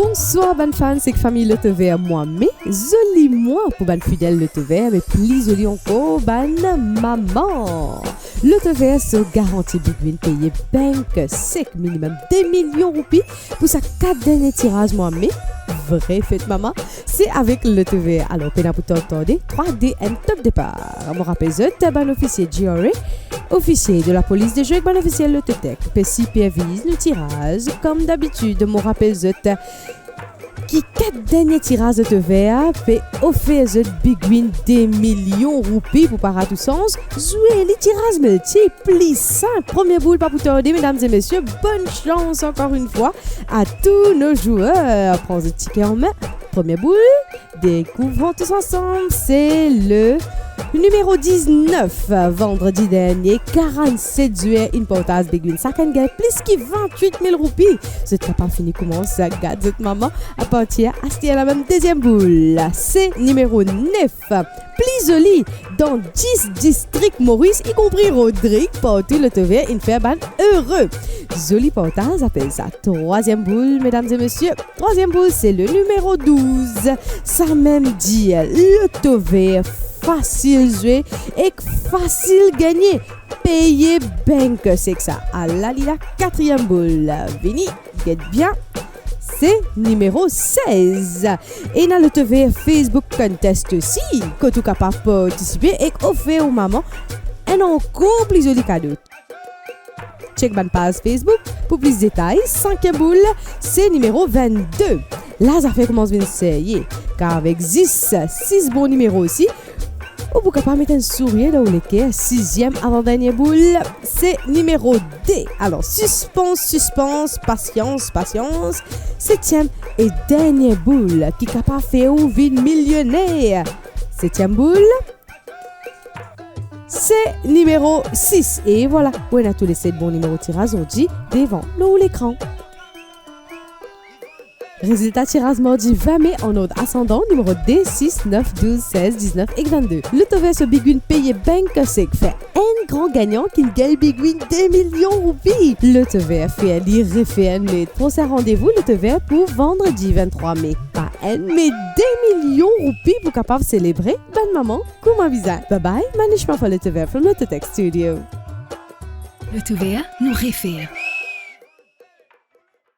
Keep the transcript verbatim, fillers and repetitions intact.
Bonswar bann fans ek fami Lotovert, mwa me zoli mwa pou bann fidel Lotovert, me pli zoli ankor bann mama. Lotovert so garanti Big Win peye bank sek minimem de milion roupi pou sa kat dernie tiraz mwa me. Vre fet mama, se avek Lotovert. Alor, pena pou tarde, trwa, de, enn, top depar. Mo rapel zot, bann ofisie G R A, ofisie de lapolis de zwe ek bann ofisie Lototech pe siperviz nou tiraz. Kom dabitid, mo rapel zot ki kat dernie tiraz Lotovert pe ofer zot Big Win de milion roupi pou pa rat ou sans. Zwe li tiraz milti, pli sinp. Premie boul pa pou tarde, medam e mesie. Bonn sans ankor enn fwa a tou nou zwer. Pran zot tike an me. Premie boul, dekouvran tous ansam, se le nimero diznef. Vandredi dernie, karannset zwer inn partaz Big Win. Sakenn gagn plis ki vintwit mil roupi. Zot kapav fini koumans gard zot mama apartir aster la mem. Deziem boul, se nimero nef. Pli zoli, dan dis distrik Moris, ikonpri Rodrig, partou Lotovert inn fer bann ere. Zoli partaz, apel sa trwaziem boul, medam e mesie. Trwaziem boul, se le nimero douz. Samem dir, Lotovert fasil zwe ek fasil gagne. Peye bank sek sa. Ala li la, katriem boul. Vini, get bien. Se nimero sez. Ena Lotovert Facebook Contest osi, kot ou kapav partisipe ek ofer ou mama enn ankor pli zoli kado. Chek bann paz Facebook pou plis detay. Sinkiem boul, se nimero vennde. La zafer koumans vinn serye, kar avek zis sis bon nimero osi, ou pou kapav met enn sourir dan ou leker. Siziem avan dernie boul, se nimero de. Alor, sispans, sispans, pasians, pasians. Setiem e dernie boul ki kapav fer ou vinn milioner. Setiem boul, se nimero sis. E vwala, ou ena tou le set bon nimero tiraz zordi devan lor ou lekran. Rezilta tiraz mardi vin me an ord asandan, nimero de, sis, nef, douz, sez, diznef ek vennde. Lotovert so Big Win peye bank sek, fer enn gran gagnan ki'nn gagn Big Win de milion roupi. Lotovert fer li refer net. Prosin randevou Lotovert pou vandredi venntrwa me. Pa enn me de milion roupi pou kapav selebre bann mama kouma bizin. Bye bye, Manish Mafo Lotovert from Lototech Studio. Lotovert, nou refer.